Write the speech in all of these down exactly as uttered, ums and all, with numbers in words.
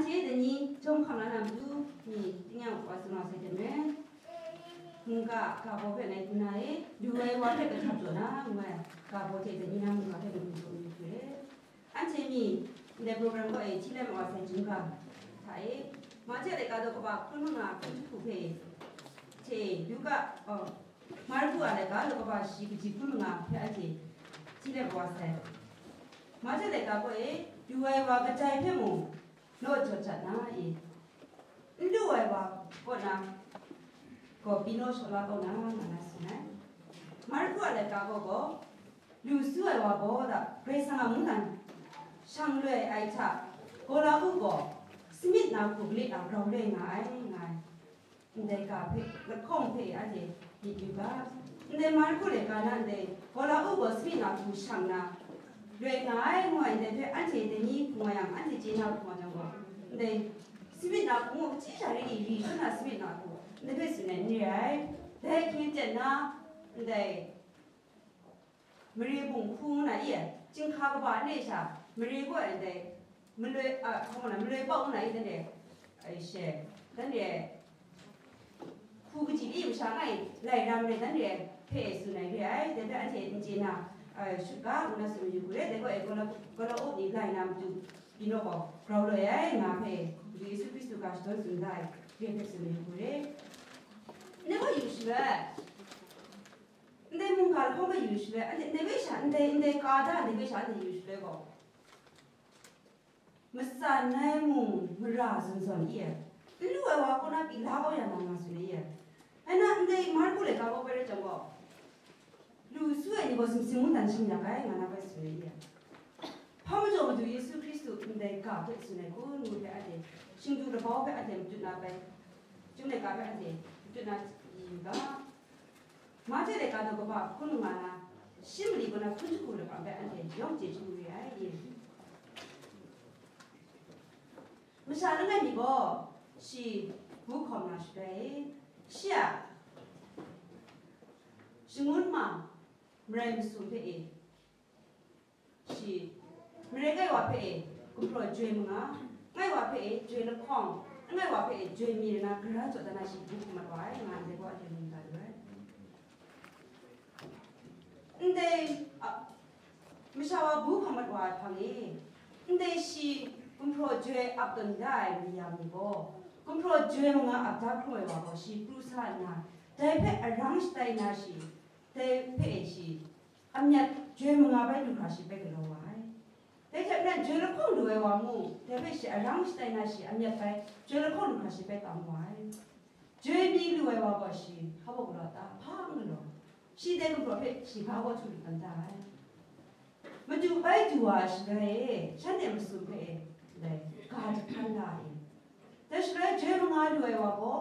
Dai ni jawm hkam la na matu ni tingnyang wa tsun wa sai hte maren, mungga ga baw hpe ngai hku na e, lu ai wa hpe kahtap jaw na, ngu ai ga baw hte dai ni na mungga hpe matu jaw mi hku re. Anhte mi ndai program kaw e hti lai mat wa sai, Jungga hta e, Mahte laika daw kaba hkun manga hkun jahku hpe hte Luka, oh, Marku a laika daw kaba shi kaji hkun manga hpe anhte hti let wa sai. Mahte laika kaw e, du ai wa kadai hpe mung naw jaw jat na e, n lu ai wa kaw na gaw pyi naw shaw la kau na, nga na tsun ai. Marku a laika kaw gaw, lu su ai wa gaw da, Karai Kasang a mungdan shang loi ai hta, gaw la u gaw, samyit na hku gale na grau loi nga ai, nga ai. Ndai ga hpe, lahkawng hpe anhte myit yu ga. Ndai Marku laika na ndai, gaw la u gaw samyit na hku shang na, loi nga ai, ngu ai ndai hpe anhte dai ni hpung wa yang, anhte chye na hpung wa jang gaw, ndai samyit na hku, ngu hti sha ri i, ri sha na samyit na hku, ndai hpe tsun ai n re ai. Dai hkying ten na, ndai mare bung hku ngu na i, chyinghka kaba n re sha, mare gaw ndai, maloi, a, hpa ngu na, maloi pau ngu na i, dan re, ai she, dan re, hku kaji ni masha ngai lai ram re, dan re, hpe tsun ai re ai, dai hpe anhte n chye na, ai, shut ga, ngu na tsun mayu hku re, dai gaw e, gaw la, gaw la u ni lai na matu, pyi naw gaw, grau loi ai, nga hpe, Yesu Hkristu ga shadawn tsun da ai, re hpe tsun mayu hku re. Ndai gaw yu shaloi, ndai mungga lahkawng hpe yu shaloi, anhte, ndai bai sha, ndai, ndai ka da, ndai bai sha, anhte yu shaloi gaw, matsan ai mung mara zawn zawn i, n lu ai wa kaw na pyi la kau ya na nga tsun ai i. Ai na, ndai Marku laika kaw bai rai jang gaw, lu su ai ni gaw sumsing mungdan shang yak ai, nga na bai tsun ai i. Hpa majaw Madu Yesu Hkristu ndai ga hpe tsun ai hku ngu hpe anhte, shingdu labau hpe anhte matut na bai, Chyum laika hpe anhte matut na yu ga. Mahte laika daw kaba hkun nga na, shi mali kaw na hkun jahku lakam hpe anhte yawng chye chyalu re ai. Masha langai mi gaw shi bu hkawm na shaloi, shi a shangun ma marai masum hpe e, shi, mare ngai wa hpe e gumhpraw joi manga, ngai wa hpe e joi lahkawng, ngai wa hpe e joi mi rai na, gara jaw dan na shi bu hkam mat wa ai, nga ndai gaw anhte mu da lu ai. Ndai, a, masha wa bu hkam mat wa ai hpang e, ndai shi gumhpraw joi ap tawn da ai mayam ni gaw, gumhpraw joi manga ap da hkrum ai wa gaw shi pru sa nna, dai hpe arang shatai na shi, dai hpe e shi amyat joi manga bai lu hkra shi bai galaw wa ai. Dai hte maren joi lahkawng lu ai wa mung, dai hpe shi arang shatai na shi amyat bai joi lahkawng lu hkra shi bai tam wa ai. Joi mi lu ai wa gaw shi hpa baw galaw ta? Hpa n galaw. Shi dai gumhpraw hpe shi ga gaw htu lu tawn da ai. Madu bai du wa ai shaloi e, shanhte masum hpe e, ndai ga jahpan da ai. Dai shaloi joi manga lu ai wa gaw,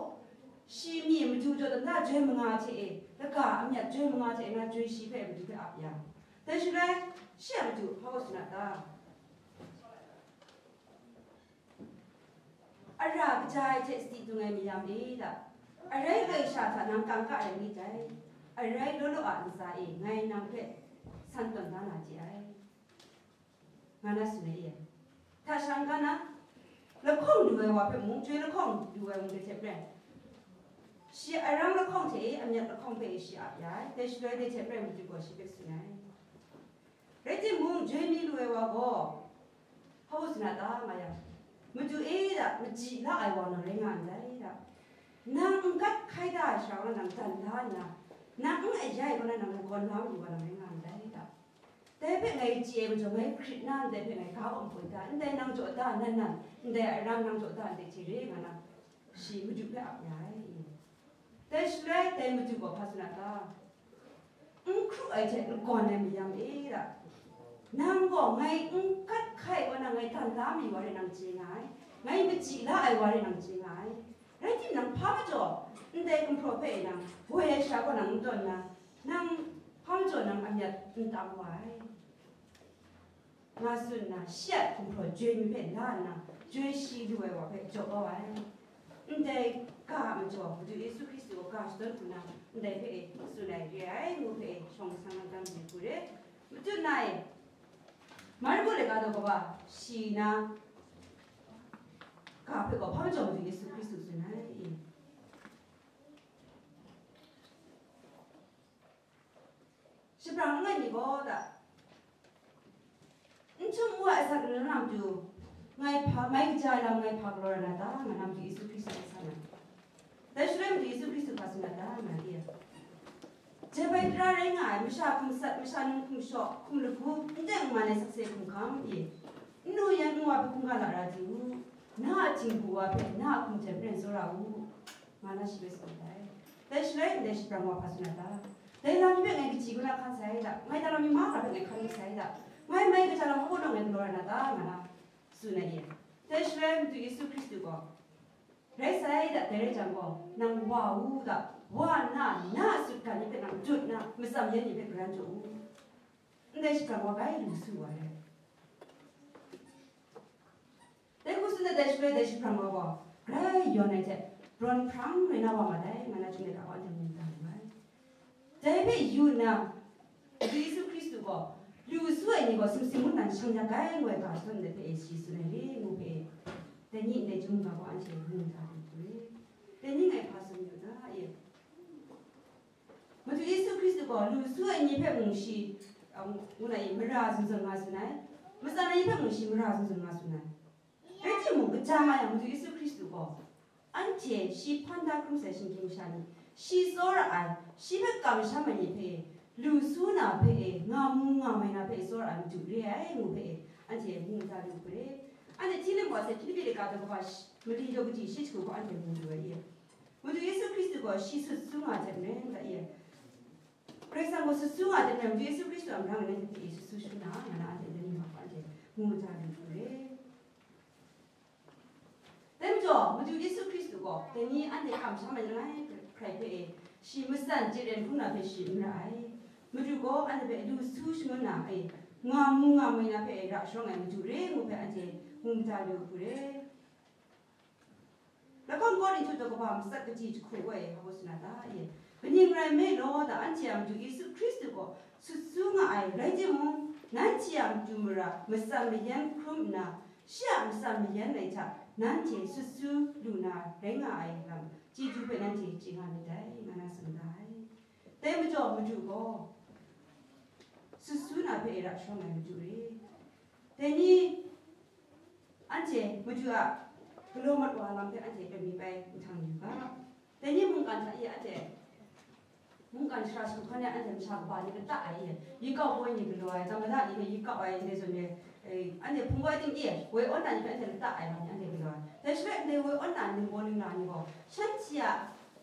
shi mi madu jaw dan da joi manga hte e, laga amyat joi manga hte na joi shi hpe madu hpe ap ya. Dai shaloi, shi a madu hpa gaw tsun a ta? Ara kaja ai hte sadi dung ai mayam e ta, arai loi sha hta nang kangka rai myit dai, arai law law a ntsa e ngai nang hpe san tawn da na de ai. Nga na tsun ai e. Hta sha n-ga na, lahkawng lu ai wa hpe mung, joi lahkawng lu ai mung dai hte maren, shi arang lahkawng hte e, amyat lahkawng hpe e shi ap ya ai, dai shaloi dai hte maren madu gaw shi hpe tsun ai. Rai timung, joi mi lu ai wa gaw, hpa gaw tsun a ta nga yang, madu e da, machyi la ai wa nang rai nga ndai da, nang n gat hkai da ai sha wa nang dan la nna, nang n aya ai kaw na nang lagawn la mayu wa nang rai nga ndai da. Dai hpe ngai chye ai majaw, ngai hkrit nna ndai hpe ngai ga awng poi da, ndai nang jaw da nan nan, ndai arang nang jaw da ndai hte re nga na, shi madu hpe ap ya ai. Dai shaloi dai madu gaw hpa tsun a ta? N hkru ai hte n gawn ai mayam e da, nang gaw ngai n gat hkai kaw na ngai dan la mi wa rai nang chye nga ai, ngai machyi la ai wa rai nang chye nga ai. Rai timung, nang hpa majaw ndai gumhpraw hpe nang woi ai sha kaw nang n tawn na, nang hpa majaw nang amyat n tam wa ai, nga tsun nna, shi a gumhpraw joi mi hpe la nna, joi shi lu ai wa hpe jaw kau ai. Ndai ga majaw, Madu Yesu Hkristu gaw ga shadawn hku na, ndai hpe e tsun ai re ai, ngu hpe e shawng san na tam ai hku re. Matut na e, Marku laika daw kaba shi na, ga hpe gaw hpa majaw Madu Yesu Hkristu tsun ai. Shabrang langai mi gaw ta, n htum wa ai asak ni na matu, ngai hpa, mai kaja ai lam ngai hpa galaw ra na ta, nga na Madu Yesu Hkristu hpe san ai. Dai shaloi Madu Yesu Hkristu hpa tsun na ta, nga e. Jai bai tara rai nga ai, masha hkum sat, masha num hkum shaw, hkum lahku, n teng n man ai sakse hkum hkam e. N nu yan n wa hpe hkungga lara di u, na a htingbu wa hpe, na a hkum jan maren tsawra u, nga na shi hpe tsun ai. Dai shaloi ndai shabrang wa hpa tsun na ta? Dai lam ni hpe ngai kaji kaw na hkan sai da, ngai dai lam ni mahkra hpe ngai hkan lu sai da, ngai mai kaja lam hpa gaw ngai galaw ra na ta, nga na tsun ai e. Dai shaloi Madu Yesu Hkristu gaw, rai sai da, dai rai jang gaw, nang wa u da, wa nna, na a sutgan ni hpe nang jut nna, matsam yan ni hpe garan jaw u. Ndai shabrang wa bai lu su wa ai. Dai hku tsun ai dai shaloi dai shabrang wa gaw, grai yawn ai hte, brawn hprang rai na wa ma dai, nga na chyum ai ga gaw anhte mu da lu ai. Dai hpe yu nna, Madu Yesu Hkristu gaw, lu su ai ni gaw sumsing mungdan shang yak ai, ngu ai ga shadawn ndai hpe e shi tsun ai re, ngu hpe e, dai ni ndai chyum ga gaw anhte mu da lu hku re. Dai ni ngai hpa tsun yu na e? Madu Yesu Hkristu gaw lu su ai ni hpe mung shi, a, ngu na e, mara zawn zawn nga tsun ai, matsam ai ni hpe mung shi mara zawn zawn nga tsun ai. Rai timung, kaja nga yang Madu Yesu Hkristu gaw, anhte shi hpan da hkrum sai shinggyim masha ni, shi tsawra ai, shi hpe kamsham ai ni hpe, lu su na hpe e, nga mu nga mai na hpe e tsawra ai Madu re ai, ngu hpe e, anhte mu mada lu hku re. Anhte hti lam wa sai, Hpilipi laika daw kaba shi, mali daw kaji shi jahku gaw anhte mu lu ai e. Madu Yesu Hkristu gaw shi sut su nga ai hte maren, da e, Karai Kasang gaw sut su nga ai hte maren, Madu Yesu Hkristu a marang e nanhte hpe sut su shangun na, nga na anhte dai ni hpe anhte mu mada lu hku re. Dai majaw, Madu Yesu Hkristu gaw dai ni anhte kamsham ai langai hkrai hpe e, shi matsan chye ren hkrum na hpe shi n ra ai. Madu gaw anhte hpe lu su shangun na e, nga mu nga mai na hpe e ra sharawng ai Madu re ngu hpe anhte mu mada lu hku re. Lahkawng Korinhtu daw kaba matsat kaji jahku gaw e, hpa gaw tsun na ta e? Kaning rai nme law, da anhte a Madu Yesu Hkristu gaw sut su nga ai, rai timung, nanhte a matu mara matsan mayan hkrum nna, shi a matsan mayan ai hta nanhte sut su lu na rai nga ai lam, chyeju hpe nanhte chye nga myit dai, nga na tsun da ai. Dai majaw, Madu gaw sut su na hpe e ra sharawng ai Madu re. Dai ni anhte Madu a galaw mat wa lam hpe anhte pyi mi bai nhtang yu ga. Dai ni mungkan hta e anhte, mungkan shara shagu hkan e anhte masha kaba ni lata ai e, yi kau ai ni galaw ai, tamada ni hpe yi kau ai, ndai zawn e, eh, anhte hpung wai ting e woi awn na ni hpe anhte lata ai lam ni anhte galaw ai. Dai shaloi ndai woi awn na ningbaw ningla ni gaw, shanhte a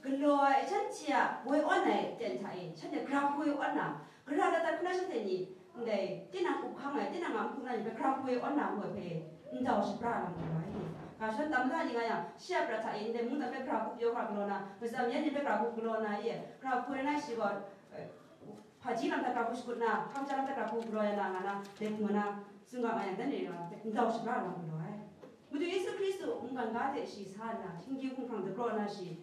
galaw ai, shanhte a woi awn ai ten hta e, shanhte gara hku woi awn na, gara dat dat hku na shanhte ni, ndai, tinang up hkang ai, tinang a nhku na ni hpe gara hku e awn na ngu ai hpe, ndau shapra ai lam galaw ai. Ga shadawn tam mada ni nga yang, shi a prat hta e ndai mungdan hpe gara hku pyaw hkra galaw na, matsan mayan ni hpe gara hku galaw na e, gara hku rai na shi gaw, eh, hpaji lam hta gara hku shakut na, hkam ja lam hta gara hku galaw ya na nga na, dai hku nga na, tsun ga nga yang, dan e nga, ndau shapra ai lam galaw ai. Madu Yesu Hkristu mungkan ga hte shi sa nna, hkying hkying hkumhkrang dagraw na shi,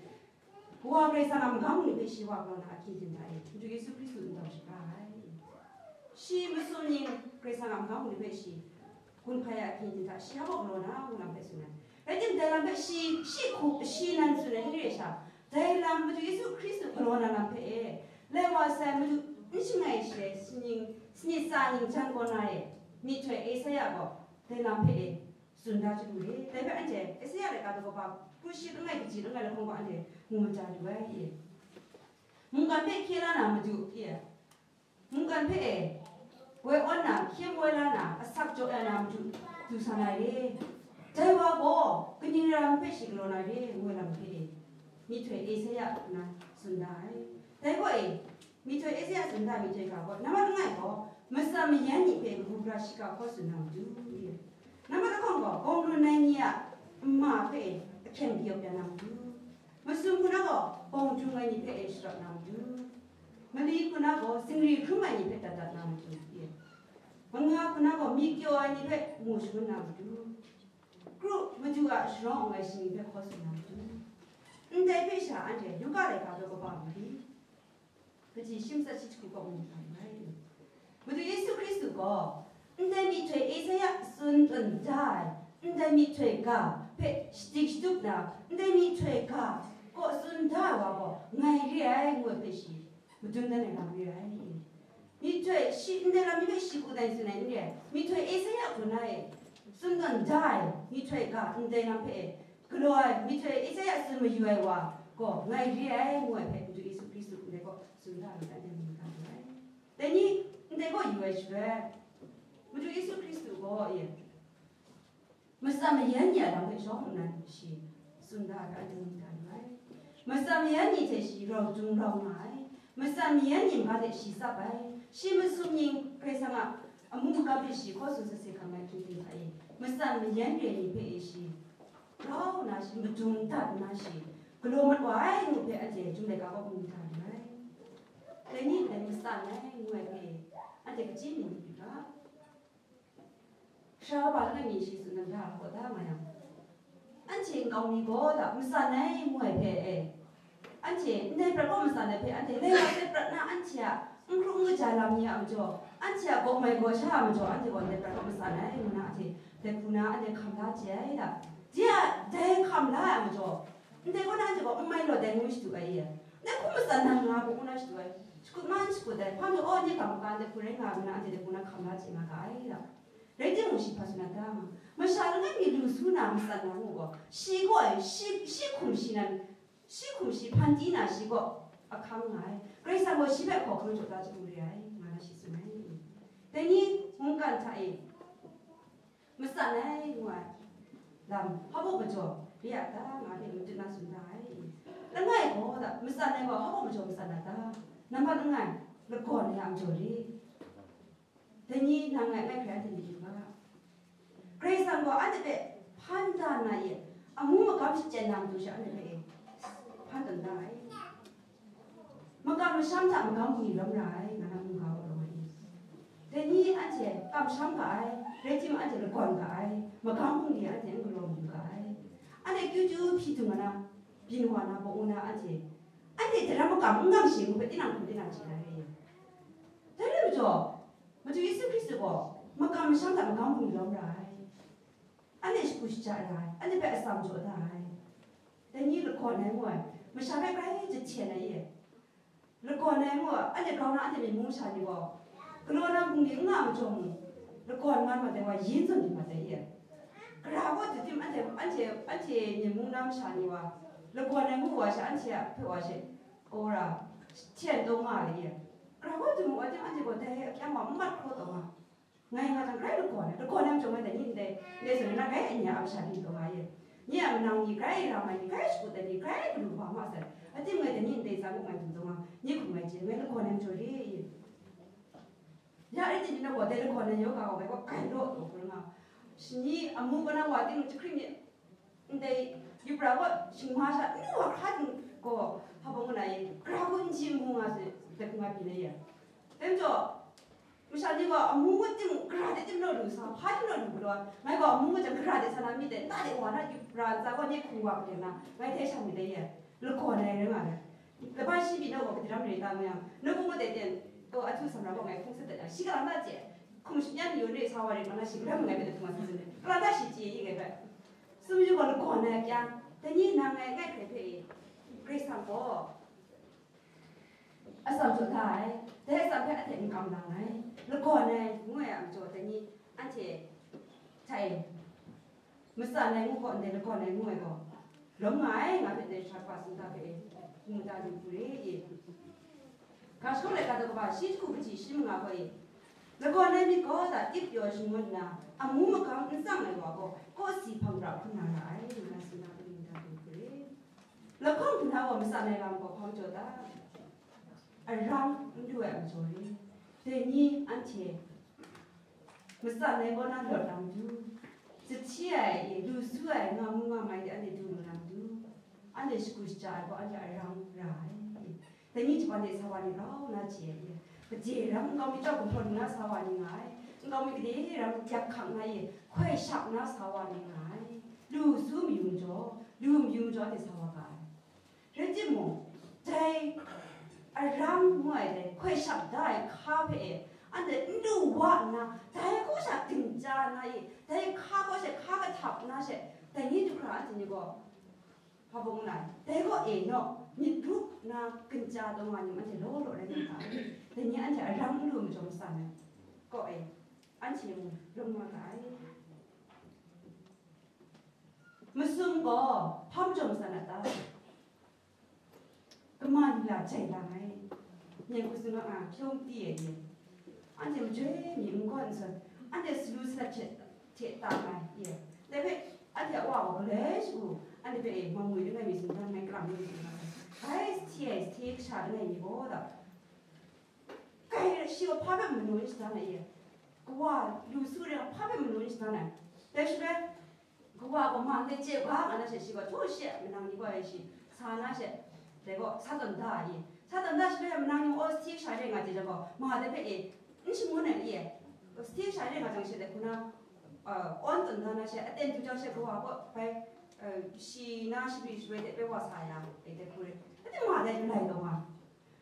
Wa Karai Kasang a magam ni hpe shi wa galaw na ahkying hte hta e, Madu Yesu Hkristu ndau shapra ai. Shi masum ning Karai Kasang a magam ni hpe shi gun hpai ai ahkying hte hta shi hpa galaw na, ngu lam hpe tsun ai. Rai timung, dai lam hpe shi, shi hku, shi nan tsun ai n re ai sha, dai lam Madu Yesu Hkristu galaw na lam hpe e, lai wa sai Madu n shangai shi ai, sining, sanit tsa ning jan kaw na e, myihtoi Esaia gaw dai lam hpe e, tsun da chyalu re. Dai hpe anhte Esaia laika daw kaba kru shi langai kaji langai lahkawng gaw anhte mu mada lu ai, i? Mungkan hpe hkye la na Madu, i? Mungkan hpe e woi awn na, hkye woi la na, asak jaw ya na Madu du sa na re. Dai wa gaw kaning rai hpe shi galaw na re, ngu ai lam hpe e, myihtoi Esaia na tsun da ai. Dai gaw e, Myihtoi Esaia tsun da myihtoi ga gaw, nambat langai gaw, matsan mayan ni hpe kabu gara shiga hkaw tsun na Madu, i? Nambat lahkawng gaw, bawng run ai ni a nma hpe ahkyen kayawp ya na Madu. Masum hku na gaw, bawng jung ai ni hpe e sharawt na Madu. Mali hku na gaw, zingri hkrum ai ni hpe dat dat na Madu, i? Manga hku na gaw, myi kyaw ai ni hpe mu shangun na Madu. Kru, Madu a sharawng ai shaning hpe hkaw tsun na Madu. Ndai hpe sha anhte Luka laika daw kaba mali, kaji shi matsat shi jahku kaw mu hkra rai. Madu Yesu Hkristu gaw, ndai myihtoi Esaia tsun tsun da ai, ndai myihtoi ga hpe shadik shatup na, ndai myihtoi ga kaw tsun da ai wa gaw ngai re ai, ngu ai hpe shi madun dan ai lam re ai. Myihtoi shi ndai lam ni hpe shi ku dai tsun ai n re ai. Myihtoi Esaia hku na e, tsun tawn da ai myihtoi ga ndai lam hpe galaw ai myihtoi Esaia tsun mayu ai wa gaw ngai re ai, ngu ai hpe Madu Yesu Hkristu ndai kaw tsun da ai, ndai mu da ai. Dai ni ndai kaw yu ai shaloi, Madu Yesu Hkristu gaw e, matsan mayan ni a lam hpe shawng nnan shi tsun da ai, anhte mu da lu ai. Matsan mayan ni hte shi rau dung rau nga ai. Matsan mayan ni maka hte shi tsap ai. Shi masum ning Karai Kasang a amu makam hpe shi hkaw tsun sase hkam ai hpung ting hta e, matsan mayan re ni hpe e shi rau nna shi madung dat nna shi galaw mat wa ai ngu hpe anhte Chyum laika kaw mu da lu ai. Dai ni ndai matsan ai ngu ai hpe anhte kachyi mi myit yu ga. Sara kaba langai mi shi tsun na ra gaw da nga yang, anhte nkau mi gaw da matsan ai ngu ai hpe e, anhte ndai prat kaw matsan ai hpe anhte lai wa sai prat na anhte a n hkrum n kaja lam ni a majaw, anhte a gaw mai gaw sha a majaw, anhte gaw ndai prat kaw matsan ai ngu na anhte dai hku na anhte hkam la chye ai da. De a dai hkam la ai a majaw, ndai kaw na anhte gaw n mai law dai ngu shadu ai e, ndai hku matsan na nga gaw ngu na shadu ai, shakut man shakut ai, hpa mi aw, nye ga maga ndai hku rai nga ngu na anhte dai hku na hkam la chye nga ga ai da. Rai timung, shi hpa tsun na ta ma, masha langai mi lu su na matsan na ngu gaw, shi gaw ai, shi, shi hkum shi nan, shi hkum shi hpan di na shi gaw ahkang nga ai. Karai Kasang gaw shi hpe hkaw hkang jaw da chyahpung re ai, nga na shi tsun ai. Dai ni mungkan hta e, matsan ai ngu ai lam hpa baw majaw re a ta, nga hpe madun na tsun da ai. Langai gaw da, matsan ai gaw hpa baw majaw matsan na ta? Nambat langai, lagawn ai a majaw re. Dai ni nang ngai ngai hkrai anhte myit yu ga. Karai Kasang gaw anhte hpe hpan da na e, amu makam shachyen na matu sha anhte hpe e hpan tawn da ai. Makam masham hta magam bungli lawm ra ai, nga na mungga gaw lawm ai. Dai ni anhte kamsham ga ai, rai timung anhte lagawn ga ai, magam bungli anhte n galaw mayu ga ai. Anhte kyu kyu hpyi dung na, byin wa na, bawng na anhte, anhte daram makam n gang shi ngu hpe tinang hkum tinang chye na re. Dai rai majaw, Madu Yesu Hkristu gaw makam masham hta magam bungli lawm ra ai. Anhte shagu shaja ra ai, anhte hpe atsam jaw da ai. Dai ni lagawn ai ngu ai, masha hpe grai jahten ai e. Lagawn ai ngu ai, anhte grau na anhte myi mung masha ni gaw, galaw na bungli n nga majaw mung, lagawn nga mat ai wa yin zawn di mat ai e. Gara gaw datim anhte, anhte, anhte myi mung na masha ni wa, lagawn ai ngu wa sha anhte a hpe wa she, gawra, hten taw nga ai e. Gara gaw damu wa tim anhte gaw dai a kyang wa n mat hkraw taw nga. Ngai nga jang grai lagawn ai, lagawn ai majaw ngai dai ni ndai, ndai zawn na grai anya a masha ni taw nga ye. Nye a manang ni grai ram ai ni, grai shakut ai ni, grai galu wa ma sai. Ating ngai dai ni ndai tsa muk ngai dum taw nga, nye hkum ngai chye, ngai lagawn ai majaw re ye. Ya rai timung, dai lagawn ai yawng ga gaw ngai gaw grai law taw hkrum nga. Shani amu kau na wa ting jahkring ni, ndai yubra gaw shingma sha n wa hkra ting gaw, hpa bawng ngu na ye, gara gaw n ji n mu nga sai, dai hkung nga byin ai ye. Dai majaw, masha ni gaw amu ngut ting, gara de tim naw lu sa, hpa tim naw lu galaw, ngai gaw amu ngut jang gara de sa na myit dai, nta de wa na yubra ntsa gaw nye hkung wa hkra na, ngai dai sha myit dai ye, lagawn ai rai nga ai. Laba shi pyi naw gaw, gadaram re ta nga yang, nawku ngut dai ten, gaw ahtu samra gaw ngai hpung sat dat ai, shi kalang ta chye, hkum shi yan yawn re sa wa re, ma na shi kalang ngai hpe dai hpung wa sa tsun ai, kalang ta shi chye i ngai hpe. Tsun yu gaw lagawn ai a kyang, dai ni nang ngai ngai hkrai hpe e, Karai Kasang gaw atsam jaw da ai, dai atsam hpe anhte n kam lang ai, lagawn ai ngu ai a majaw, dai ni anhte hta e, matsan ai ngu gaw ndai lagawn ai ngu ai gaw, lawm nga ai, nga hpe ndai sara kaba tsun da hpe e, mu da lu hku re e. Ga shakawn laika daw kaba shi jahku kaji shi manga gaw e, lagawn ai myit gaw da ip pyaw shangun nna, amu magam n tsang ai wa gaw, kawsi hpang pra hkrum na ra ai, nga tsun da hpe mu da lu hku re. Lahkawng hpuna gaw matsan ai lam gaw hpa majaw ta? Arang n lu ai a majaw re. Dai ni anhte matsan ai kaw na lawt na matu, sahti ai, lu su ai, nga mu nga mai de anhte du lu na matu, anhte shagu shaja ai gaw anhte arang ra ai. Dai ni jaman de sa wa ni rau na chye ai, gade ram nkau mi chyawm gumhpraw lu na sa wa ni nga ai, nkau mi gade ram yak hkang na ye, hkoi shap na sa wa ni nga ai, lu su mayu majaw, lu mayu majaw anhte sa wa ga ai. Rai timung, dai arang ngu ai dai hkoi shap da ai hka hpe e, anhte n lu wa nna, dai hku sha dingja na e, dai Hka gaw she, hka kahtap na she, dai ni du hkra anhte ni gaw, hpa bung lai. Dai gaw e naw, myit rup na, gincha taw nga ni anhte law law rai nga ta. Dai ni anhte arang n lu majaw matsan ai. Kaw e, anhte mung rum nga ga ai. Masum gaw hpa majaw matsan a ta? Kama ni la jai lang ai. Nyen hku tsun nga, a, hpyawng ti ai ni. Anhte majoi mi n gawn n sawn, anhte salu salat hte, hte tam ai, ye. Dai hpe, anhte a wa gaw galoi shagu, anhte hpe, e, mamwi langai mi tsun dan ngai, kalang mi tsun dan ngai. Bai, hti ai, hti kasha langai mi gaw da. Kai, shi gaw hpa hpe manu n shadan ai, ye. Kawa lu su re, hpa hpe manu n shadan ai. Dai shaloi, kawa gaw ma hte chye ga nga na she, shi gaw htaw shi a manang ni gaw e shi sa na she, dai gaw sa tawn da ai. Sa tawn da shaloi, manang ni gaw, o, sahti kasha re nga chye jang gaw, ma dai hpe e, n shangun ai, ye. Sahti kasha re nga jang she, dai hku na, a, awn tawn da na she, aten du jang she, kawa gaw bai, a, shi na shabri shabrai de bai wa sa ya, e, dai hku re. Dai ma dai lai taw nga.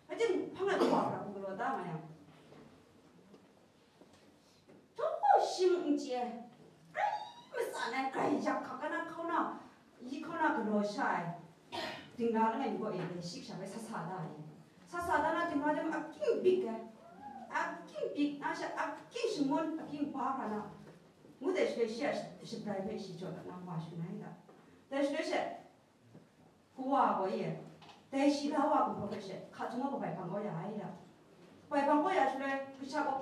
Hpa ting hpang ai kawa hkra hku galaw da nga yang, htaw shi mung n chye ai, grai matsan ai, grai yak hkak na hkauna, yi hkauna galaw sha ai, dingla langai mi gaw e, dai shi kasha bai sa sa da ai. Sa sa da na, dingla de mung aking bik ai, aking bik na she, aking shangun, aking ba hkra na, ngu dai shaloi shi a shabrai hpe shi jaw dat na wa shangai da. Dai shaloi she, Kawa gaw e, dai shi la wa gumhpraw hpe she, hka htung a kabai hpang kau ya ai da. Kabai hpang kau ya shaloi, kasha gaw,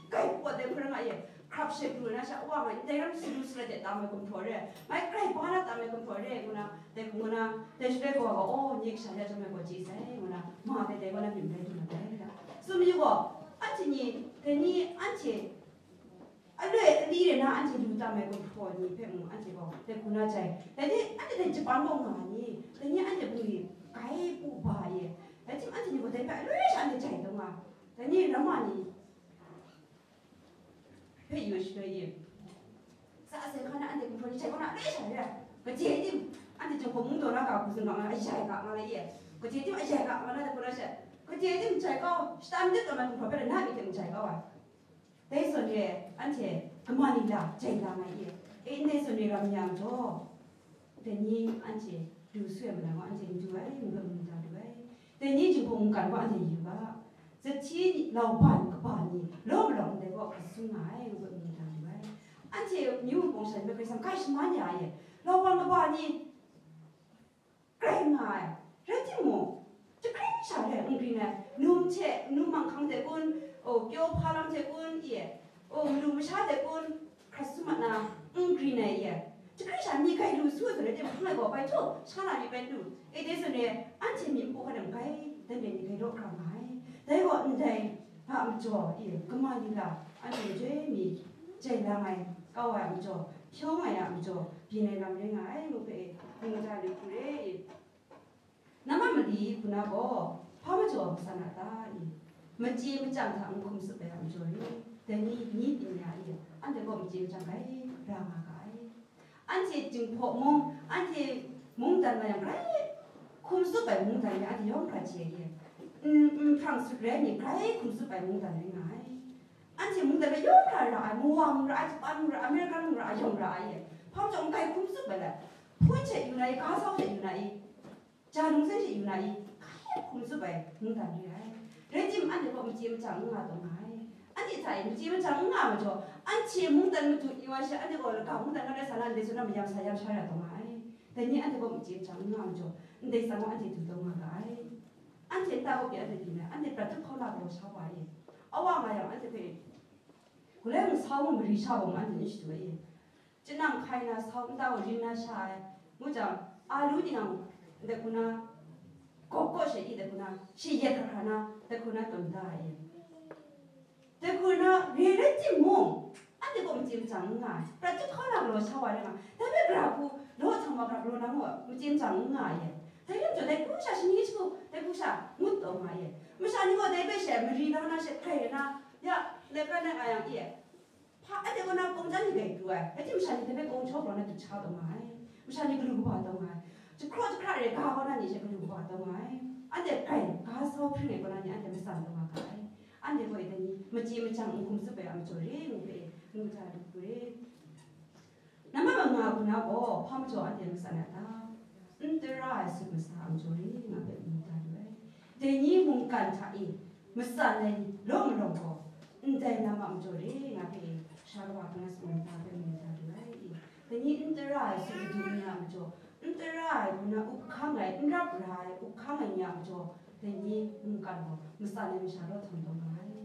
grai pawt ai hpung rai nga e, hkrap she pru na sha, wa nga, ndai ram salu salat de tam ai gumhpraw re, mai grai ba na tam ai gumhpraw re, ngu na, dai hku ngu na, dai shaloi kawa gaw, o, nye kasha ya chyawm ai gaw chye sai, ngu na, ma dai dai wa na myit marai lu na dai da. Tsun mayu gaw, anhte ni, dai ni anhte Aloi ali re na anhte lu tam ai gumhpraw ni hpe mung anhte gaw dai hku na jai. Dai hte anhte dai Japan gaw nga ni, dai ni anhte bungli grai pu ba ye. Dai hte anhte ni gaw dai hpe aloi sha anhte jai taw nga. Dai ni ramma ni hpe yu ai shaloi e, sa sai hka na anhte gumhpraw ni jai kaw na aloi sha re ai. Kaje tim, anhte Jinghpaw mung taw na ga hku zun ga nga, ayai ga nga lai e. Kaje tim ayai ga nga na dai hku na she, kaje tim jai kau, shata myit taw na gumhpraw hpe na myit hte mung jai kau ai. Dai zawn re, anhte kama ni la jai la nga ye? E, ndai zawn re ram yang jaw, dai ni anhte du su ai malang gaw anhte n du ai, n gaw n da lu ai. Dai ni Jinghpaw mungkan gaw anhte yu ga, zahti ni, lauban kaba ni, law malawng ndai gaw hkrat sung nga ai, n gaw n da lu ai. Anhte myu mupawng sha ni hpe Karai Kasang kai shaman ya ye? Lauban kaba ni, grai nga ai. Rai timung, jahkring sha re n grin ai, num hte, num manghkang hte kun, o, pyaw hpa lam hte kun, e, o, malu masha hte kun, hkrat sum mat na, n grin ai, e, jahkring sha ni grai lu su ai zawn rai timung, hpang ai gaw bai htaw sha na myit bai lu, e, dai zawn re, anhte myit npu hkan e grai dan re ni grai law hkra nga ai. Dai gaw ndai a majaw, e, kama ni la, anhte joi mi jai lang ai, kau ai a majaw, hpyaw ai a majaw, byin ai lam rai nga ai, ngu hpe, ngu ta lu hku re, e. Nama mali hku na gaw, hpa majaw matsan a ta e? Machye machyang hta n hkum tsup ai a majaw re, dai ni, ni byin ya e, anhte gaw machye machyang grai ra nga ga ai. Anhte Jinghpaw mung, anhte mungdan nga yang grai hkum tsup ai mungdan ni anhte yawng hkra chye ye. N, n hprang sut rai ni grai hkum tsup ai mungdan rai nga ai. Anhte mungdan hpe yawng hkra ra ai, Mawang ra ai, Japan ra ai, American ra ai, yawng ra ai ye. Hpa majaw n grai hkum tsup ai le? Hpun hte yu na i, ga sau hte yu na i, ja lungzen hte yu na i, hkrai hkum tsup ai mungdan re ai. Rai tim, anhte gaw machye machyang n nga taw nga ai. Anhte hta e machye machyang n nga majaw, anhte mungdan madu yu ai she, anhte gaw lagaw mungdan nga rai sa na, ndai zawn na mayam sa yam sha ya taw nga ai. Dai ni anhte gaw machye machyang n nga majaw, ndai tsang gaw anhte du taw nga ga ai. Anhte nta gaw pyi anhte byin ai, anhte prat htup hkauna galaw sha wa e. Awa nga yang anhte hpe, galoi mung sau mung mari sha wa mung anhte n shadu ai e. Chyanang hkai na, sau nta gaw rin na sha ai, ngu jang, a lu tinang, dai hku na, gawk gaw sha i dai hku na, shi yet hkra hkra na, dai hku na tawn da ai e. Dai hku na, re rai timung, anhte gaw machye machyang n nga ai, prat htup hkauna galaw sha wa rai nga, dai hpe gara hku, law hta ma gara galaw na gaw machye machyang n nga ai e. Dai lam jaw, dai hku sha shani shagu, dai hku sha ngut taw nga ai e. Masha ni gaw dai hpe she mari la na, she hkrai na, ya, let prat na nga yang e. Hpa, anhte kaw na kawng jan ni grai pru ai, rai timung masha ni dai hpe kawng shaw galaw na dut sha taw nga ai, masha ni galu kaba taw nga ai, jahkraw jahkra re ga kaw na ni she galu kaba taw nga ai, anhte grai ga sau hpring ai kaw na ni anhte matsan taw nga ga ai, anhte gaw e dai ni machye machyang n hkum tsup ai a majaw re ngu hpe, ngu hta lu hku re. Na gaw, hpa majaw anhte matsan ai ta? N tara ai sut masa a majaw re, nga hpe mu da lu ai. Dai ni mungkan hta e matsan ai law malawng gaw, ndai lam a majaw re, nga hpe sha kawa hpe nga tsun ai ta hpe mu da lu ai. Dai ni n tara ai sut madu ni a majaw, n tara ai, kaw na up hkang ai, n rap ra ai, up hkang ai ni a majaw, dai ni mungkan gaw matsan ai masha law htam taw nga ai.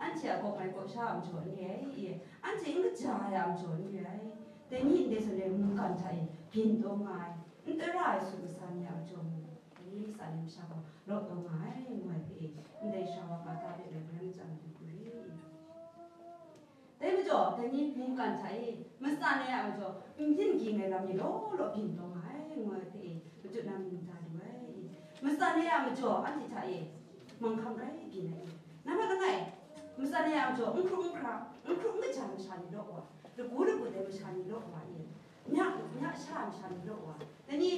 Anhte a kaw mai kaw sha a majaw n re ai, anhte n kaja ai a majaw n re ai. Dai ni ndai zawn e mungkan hta e byin taw nga ai, n tara ai sut masa ni a majaw mung, dai ni matsan ai masha gaw law taw nga ai, ngu ai hpe, ndai sha wa ga ta hpe rai garan matsat na hku re. Dai majaw, dai ni mungkan hta e matsan ai a majaw, n byin ging ai lam ni law law byin taw nga ai, ngu ai hpe, matut na mu da lu ai. Matsan ai a majaw, anhte hta e manghkang rai byin ai. Nambat langai, matsan ai a majaw, n hkrup n hkra, n hkrup n kaja masha ni law wa, lagu lagut ai masha ni law wa e, nya, nya sha masha ni law wa. Dai ni,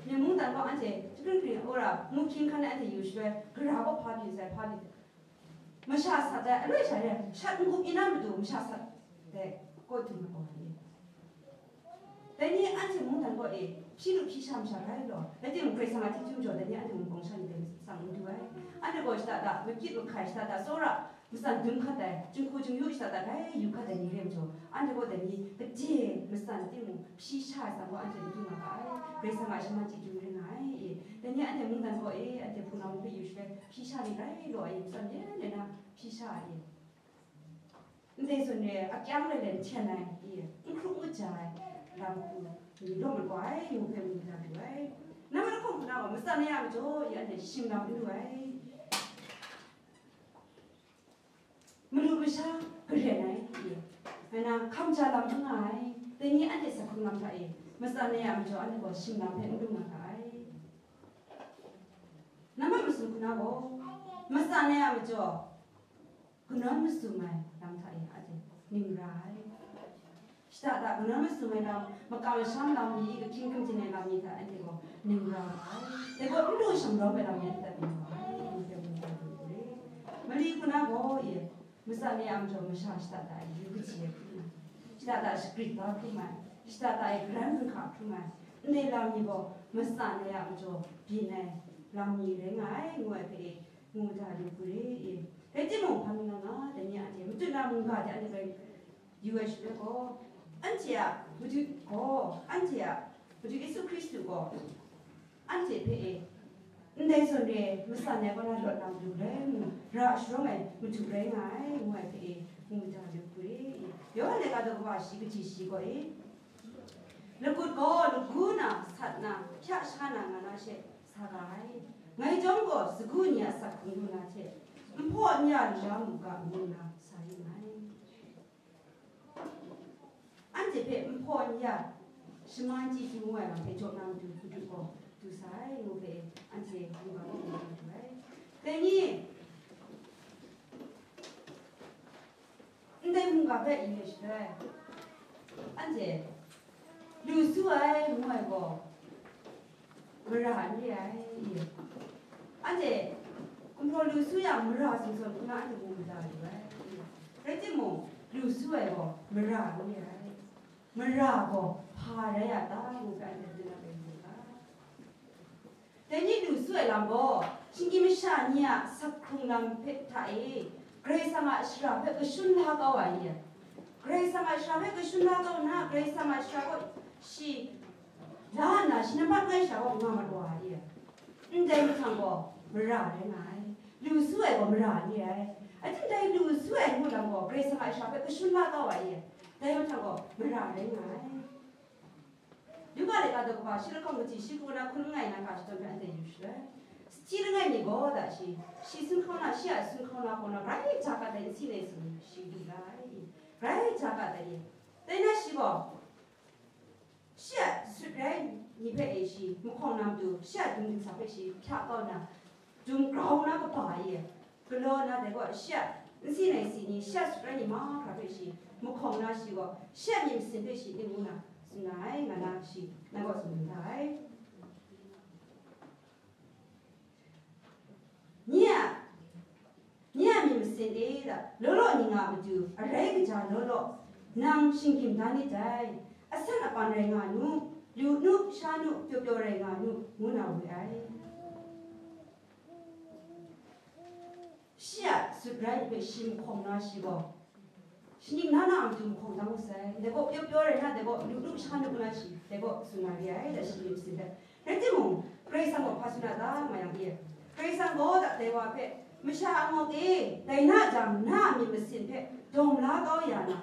myen mungdan gaw anhte, jahkring hkring, wora, mu hkying hkan ai anhte yu shaloi, gara gaw hpa byin sai, hpa byin, masha sat ai, aloi sha re, shat n-gup inan matu masha sat ai, kaw dum ai gaw ni. Dai ni anhte mungdan kaw e, hpyi lu hpyi sha masha rai law, rai timung, Karai Kasang a chyeju majaw, dai ni anhte mungkan sha ni dai tsang n du ai. Anhte gaw shada da, makyit mahkai shada da, tsawra, matsan dum hkat ai, jinghku jingyu shada da, rai yu hkat ai ni re majaw, anhte gaw dai ni, gade matsan timung, hpyi sha ai tsang gaw anhte n du nga ga ai. Karai Kasang a shaman chyeju rai nga ai. Dai ni anhte mungdan kaw e, anhte hpunau hpe yu shaloi, hpyi sha ni rai law ai, matsan byen rai na, hpyi sha ai. Ndai zawn re, akyang re le n hten ai, i, n hkrup n kaja ai, lam hku ni law mat wa ai, ngu hpe mu da lu ai. Nambat lahkawng hku na gaw, matsan ai a majaw, i, anhte shing lam n lu ai. Malu masha garen ai, i, ngai na hkam ja lam n nga ai, dai ni anhte sak hkrung lam hta e, matsan ai a majaw, anhte gaw shing lam hpe n lu nga ga ai. Nambat masum hku na gaw, matsan ai a majaw, kanawn masum ai lam hta e anhte ning ra ai. Shada da kanawn masum ai lam, makam masham lam ni, kahkying hkungten ai lam ni hta anhte gaw ning ra ai. Dai gaw n lu shang lawm ai lam ni anhte ning ra ai. Anhte mung gaw lu re. Mali hku na gaw e, matsan ai a majaw masha shada da e yu kaji ai hkrum ai, shada da shagrit da hkrum ai, shada da e garan zinhka hkrum ai, ndai lam ni gaw matsan ai a majaw byin ai lam ni rai nga ai, ngu ai hpe e, mu da lu hku re e. Rai timung, hpa ngu na nga, dai ni anhte matut na mungga de anhte bai yu ai shaloi gaw, anhte a Madu gaw, anhte a Madu Yesu Hkristu gaw, anhte hpe e, ndai zawn re, matsan ai kaw na lawt na matu rai mung, ra sharawng ai Madu rai nga ai, ngu ai hpe e, mu da lu hku re e. Yawhan laika daw kaba shi kaji shi gaw e, lagut gaw lagu na, sat na, hpya sha na nga na she sa ga ai. Ngai chyawm gaw sagu ni a sak hkrung lu na hte, nhpaw n ya lu la mu ga, ngu nna sa yu nngai. Anhte hpe nhpaw n ya, shaman chyeju ngu ai lam hpe jaw na matu, Madu gaw du sa ai, ngu hpe anhte mungga gaw mu na du ai. Dai ni, ndai mungga hpe yu ai shaloi, anhte lu su ai ngu ai gaw, mara n re ai. Anhte gumhpraw lu su yang, mara sumsawm hku na anhte mu mada lu ai. Rai timung, lu su ai gaw mara n re ai. Mara gaw hpa rai a ta? Ngu hpe anhte dun na rai lu ga. Dai ni lu su ai lam gaw, shinggyim masha ni a sak hkrung lam hpe hta e, Karai Kasang a shara hpe kashun la kau ai, Karai Kasang a shara hpe kashun la kau nna, Karai Kasang a shara gaw shi la nna, shi nambat ngai shara gaw nga mat wa ai. Ndai mahtang gaw mara rai nga ai, lu su ai gaw mara n re ai. Ating dai lu su ai ngu lam gaw Karai Kasang a shara hpe kashun la kau ai, dai mahtang gaw mara rai nga ai. Luka laika daw kaba shi lahkawng kaji shi hku na hkun langai na ga shadawn hpe anhte yu shaloi, sahti langai mi gaw da shi, shi sun hkau na, shi a sun hkau na hkau na, grai ja gat ai nsi nai si ni shi lu la ai, grai ja gat ai. Dai na shi gaw, shi a sut rai ni hpe e shi mahkawng na matu, shi a dum dingsa hpe shi hpya kau na, dum grau na kaba e, galaw na dai gaw, shi a nsi nai si ni, shi a sut rai ni mahkra hpe shi mahkawng na shi gaw, shi a myit masin hpe shi ning ngu na tsun na ai, nga na shi nang kaw tsun da ai. Nye a, nye a myit masin e, law law ni nga a matu, arai kaja law law, Nang shinggyim da nit dai, asan apan rai nga nu, lu nu, sha nu, pyaw pyaw rai nga nu, ngu na we ai. Shi a sut rai hpe shi mahkawng na shi gaw, shaning na na a matu mahkawng da masai, dai gaw pyaw pyaw rai na, dai gaw lu lu sha lu na shi, dai gaw tsun na re ai, da shi myit masin hpe. Rai timung, Karai Kasang gaw hpa tsun a ta nga yang e, Karai Kasang gaw da dai wa hpe, masha a ngawk e, dai na jang, na a myit masin hpe dawng la kau ya na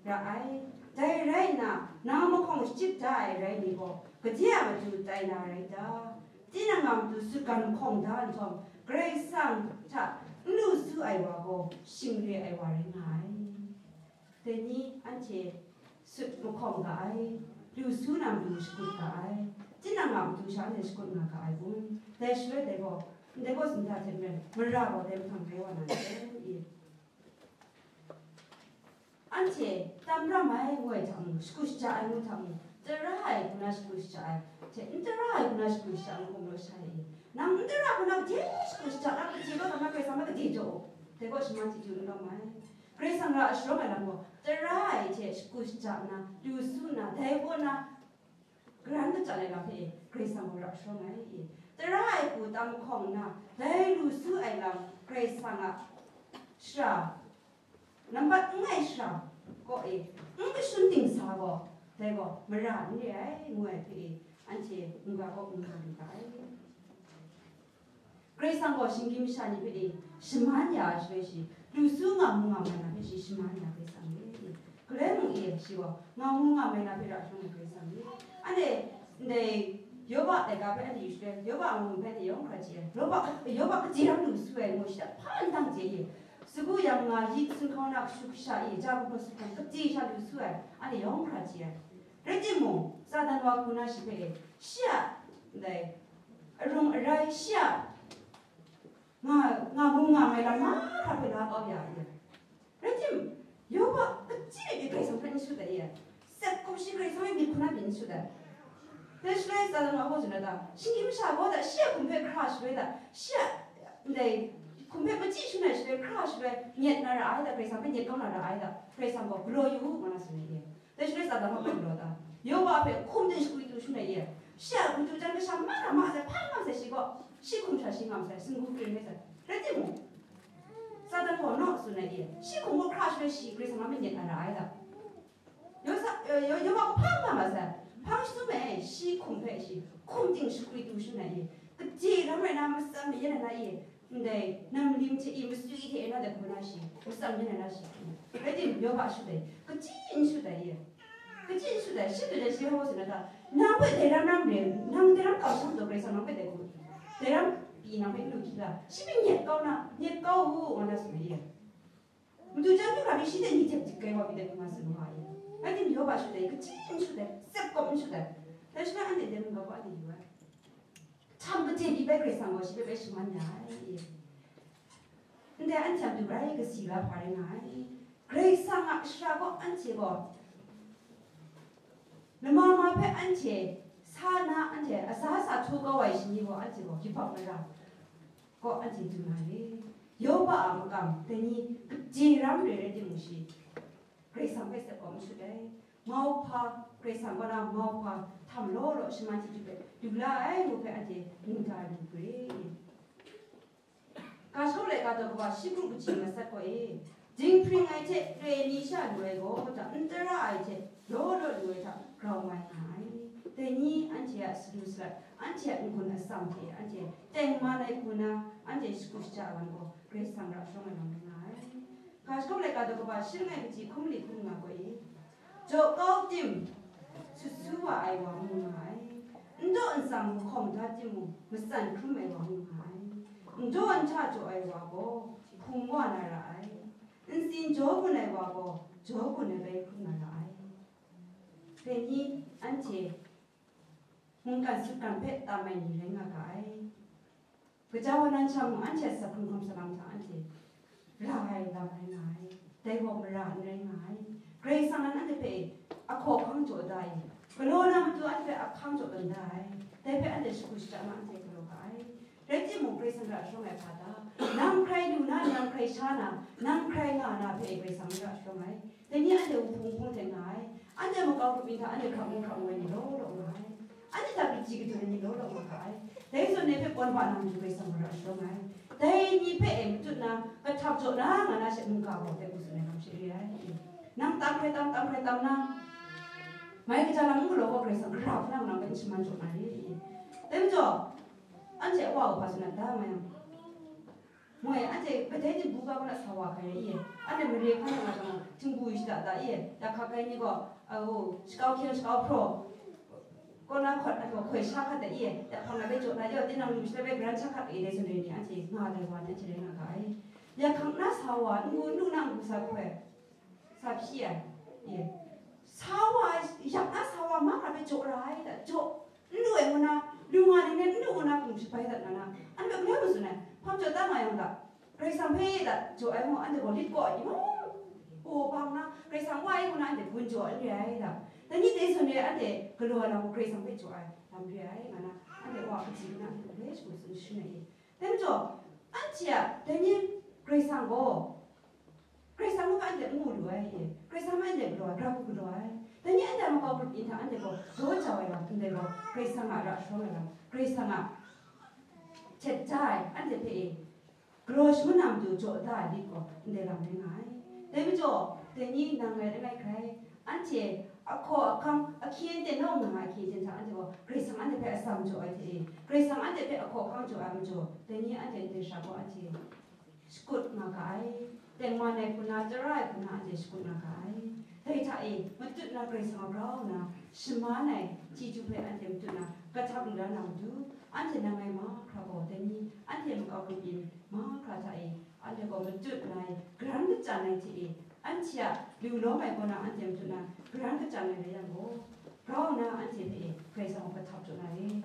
ra ai. Dai rai nna, nang mahkawng shachyip da ai rai ni gaw, gade a matu tai na rai ta? Tinang a matu sutgan mahkawng da nhtawm, Karai Kasang hta n lu su ai wa gaw, shing re ai wa rai nga ai. Dai ni anhte sut mahkawng ga ai, lu su na matu shakut ga ai, tinang a matu sha anhte shakut nga ga ai kun? Dai shaloi dai gaw, ndai gaw sinda hte maren, mara gaw dai mahtang rai wa na n rai i? Anhte tam ram ai ngu ai hta mung, shakut shaja ai ngu hta mung, tara ai hku na shakut shaja ai, hte n tara ai hku na shakut shaja ai ngu hkrum law sha e. Nang n tara hku na gade shakut shaja na, gade kau hkra na Karai Kasang hpe gade jaw u, dai gaw shaman chyeju n lawm ai. Karai Kasang ra a sharawng ai lam gaw, tara ai hte shakut shaja nna, lu su nna, dai kaw na, karan kachyan ai lam hpe Karai Kasang gaw ra sharawng ai. Tara ai hku tam mahkawng nna, dai lu su ai lam Karai Kasang a shara, nambat n ai shara kaw e n kashun dingsa gaw, dai gaw mara n re ai, ngu ai hpe e, anhte mungga kaw mungga lu ga ai. Karai Kasang gaw shinggyim masha ni hpe e shaman ya ai shaloi shi, lu su nga mu nga mai na hpe shi shaman ya Karai Kasang re. Galoi mung e shi gaw nga mu nga mai na hpe ra hkrum ai Karai Kasang re. Anhte ndai Yoba laika hpe anhte yu shaloi, Yoba a mung hpe anhte yawng hkra chye ai. Yoba, Yoba kaji ram lu su ai ngu shi hta hpa n dang chye ye. Sagu yang nga yi sun hkau na kashu kasha e, ja gumhpraw su hkau na, kaji sha lu su ai, anhte yawng hkra chye ai. Rai timung, Satan wa hku na shi hpe e, shi a ndai arung arai, shi a nga, nga mu nga mai lam mahkra hpe la kau ya ai. Rai tim, Yoba kaji de Karai Kasang hpe n shut ai e. Sep hkum shi Karai Kasang e myit hku na pyi n shut ai. Dai shaloi Satan wa gaw tsun ai ta? Shinggyim masha gaw da, shi a hkum hpe hkra shaloi da, shi a ndai hkum hpe machyi shaloi, shaloi hkra shaloi nyet na ra ai da, Karai Kasang hpe nyet kau na ra ai da, Karai Kasang gaw galaw yu u, nga na tsun ai e. Dai shaloi Satan gaw bai galaw ta? Yoba hpe hkum hte shakwi tu shaloi e, shi a matu jan kasha ma ra ma sai, hpa nga sai, shi gaw shi hkum sha shi nga masai, singgu kring ai sai. Rai timung, Satan gaw naw tsun ai e, shi hkum gaw hkra shaloi shi Karai Kasang a myit na ra ai da. Yosa, yo, yo, Yoba hpa nga ma sai, hpang shi tsun ai, shi hkum hpe shi hkum ting shakwi tu shaloi e, gade ram rai na, matsam mayan ai na e, ndai nam lim hte e, masui hte e na dai hku na shi, matsam mayan ai na shi. Rai tim, Yoba shut ai, kaji n shut ai e. Kaji n shut ai, shi dai shi hpe tsun ai ta? Nang hpe dai ram ram re, nang dai ram kau sham taw, Karai Kasang nang hpe dai hku, dai ram pyi nang hpe n lu hkyi la? Shi hpe nyet kau na, nyet kau u, nga na tsun ai e. Madu jan du hkra pyi shi hte ni jep dik ai wa pyi dai hku nga tsun wa ai. Rai tim, Yoba shut ai, kaji n shut ai, sep kawp n shut ai. Dai shaloi anhte dai mungga gaw anhte yu ai. Htam kade pyi bai Karai Kasang gaw shi hpe bai shaman ya ai. Ndai anhte a matu rai kasi la hpa rai nga ai. Karai Kasang a shara gaw anhte gaw lama ma hpe anhte sa na, anhte a sa sa htu kau ai shani gaw anhte gaw yubak mara gaw anhte du na re. Yoba a makam dai ni gade ram re rai timung shi, Karai Kasang hpe sep kawp n shut ai. Mauhpa, Karai Kasang kaw na mauhpa htam law law shaman chyeju hpe du la ai ngu hpe anhte mungga lu hkra. Ga shakaw laika daw kaba shi kru kaji masat gaw e, dinghpring ai hte re ai ni sha lu ai gaw, da n tara ai hte law law lu ai hta grau mai nga ai. Dai ni anhte a salu salat, anhte a n-gun atsam hte anhte tengman ai hku na, anhte shakut shaja ai wan gaw, Karai Kasang ra sharawng ai lam rai nga ai. Ga shakaw laika daw kaba shi langai kaji hkum li hkum nga gaw e, jaw kau tim sut su wa ai wa mu nga ai, n daw n tsang mahkawng da timung, matsan hkrum ai wa mu nga ai. N daw n hta jaw ai wa gaw hpung wa na ra ai, ntsin jaw gun ai wa gaw jaw gun ai bai hkrum na ra ai. Dai ni anhte mungkan sutgan hpe tam ai ni rai nga ga ai. Gaja wa nan sha mung anhte a sakhkrung hkam salang hta anhte ra ai lam rai nga ai. Dai gaw mara n rai nga ai. Karai Kasang nan anhte hpe ahkaw ahkang jaw da ai. Galaw na matu anhte hpe ahkang jaw tawn da ai. Dai hpe anhte shakut shaja na anhte galaw ga ai. Rai timung, Karai Kasang ra sharawng ai hpa ta? Nang hkrai lu na, nang hkrai sha na, nang hkrai nga na hpe Karai Kasang ra sharawng ai. Dai ni anhte wuhpung hpung hte nga ai. Anhte makau grup ni hta anhte hkrap ngu hkrap ngu ai ni law law nga ai. Anhte hta kaji kadun ai ni law law nga ga ai. Dai zawn ni hpe kawn ba na matu Karai Kasang mara sharawng ai. Dai ni hpe e matut na, kahtap jaw na nga na she mungga gaw dai hku tsun ai hkam she re ai. Nang tam hkrai tam, tam hkrai tam na, mai kaja lam n galaw gaw Karai Kasang gara hpang nang hpe n shaman jaw na re. Dai majaw, anhte a wa u hpa tsun na ta nga yang, moi, anhte kadai tingbu ga hkra sa wa hkai re i? Anhte mare hkan nga jang, tingbu shada da i? Ya hkak ai ni gaw, a, shakau hkyeng shakau hpraw, kaw na hkawt, a, hkoi sha hkat da i? Ya hpang na bai jaw na yaw, tinang lu shada bai garan sha hkat e, dai zawn re ni anhte nga ai wa ni anhte rai nga ga ai. Ya hkak na sa wa, n gu n lu na n gu sa hkoi, sa hpyi ai. Ye. Sa wa, yak na sa wa, mahkra hpe jaw ra ai, da, jaw, n lu ai ngu na, lu nga ning nen n lu ngu na, hkum shabai dat nga na, anhte hpe galoi matsun ai, hpa majaw tam nga yang da, Karai Kasang hpe da, jaw ai mung, anhte gaw lit kaw ai, imung, o, bang na, Karai Kasang wa ai ngu na, anhte gun jaw ai n re ai da, dai ni dai zawn re ai, anhte galaw ai lam gaw Karai Kasang hpe jaw ai lam re ai, nga na, anhte wa kaji na, anhte galoi shagu tsun shun ai. Dai majaw, anhte a, dai ni Karai Kasang gaw, Karai Kasang mung anhte n mu lu ai, Karai Kasang mung anhte galaw ai, gara hku galaw ai. Dai ni anhte a makau grup yin hta anhte gaw, daw jau ai lam ndai gaw, Karai Kasang a ra sharawng ai lam, Karai Kasang a htet ja ai, anhte hpe e, galaw shangun na matu jaw da ai lit gaw, ndai lam rai nga ai. Dai majaw, dai ni nang ngai langai hkrai, anhte a hkaw a hkang, ahkyen ten nawng nang a ahkyen ten hta anhte gaw, Karai Kasang anhte hpe atsam jaw ai hte e, Karai Kasang anhte hpe a hkaw a hkang jaw ai majaw, dai ni anhte ndai sha gaw anhte shakut nga ga ai, tengman ai hku na, tara ai hku na anhte shakut nga ga ai. Dai hta e, matut na Karai Kasang a grau nna, shaman ai chyeju hpe anhte matut na, kahtap lu la na matu, anhte nang ngai mahkra gaw, dai ni anhte makau grup yin mahkra hta e, anhte gaw matut na ai, garan kachyan ai hte e, anhte a lu lawm ai kaw na anhte matut na, garan kachyan ai rai yang gaw, grau nna anhte hpe e, Karai Kasang gaw kahtap jaw na re.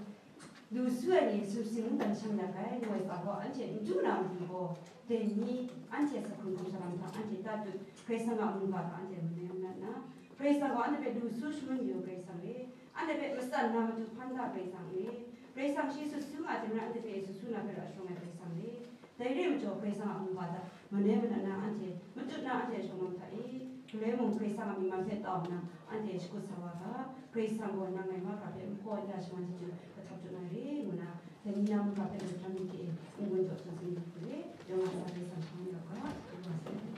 Lu su ai ni sumsing mungdan shang yak ai, ngu ai tsa gaw, anhte n du na matu gaw, dai ni anhte a hkrung hkrung sa lam hta anhte tatut, Karai Kasang a mungga hta anhte manai manat na, Karai Kasang gaw anhte hpe lu su shangun yu ai Karai Kasang re, anhte hpe matsan na matu hpan da Karai Kasang re, Karai Kasang shi sut su nga ai hte maren anhte hpe sut su na hpe ra sharawng ai Karai Kasang re. Dai re ai majaw, Karai Kasang a mungga hta manai manat na anhte, matut na anhte a shawng lam hta e, galoi mung Karai Kasang a myit man hpe tau nna, anhte shakut sa wa ga, Karai Kasang gaw nang ngai mahkra hpe n hpaw n ya shaman chyeju kahtap jaw na re, ngu na, dai ni na mungga hpe lung hkram ni hte e, n-gun jaw tsun tsun ni hte e, yawng a sa Karai Kasang hpang yau ga, yawng a sa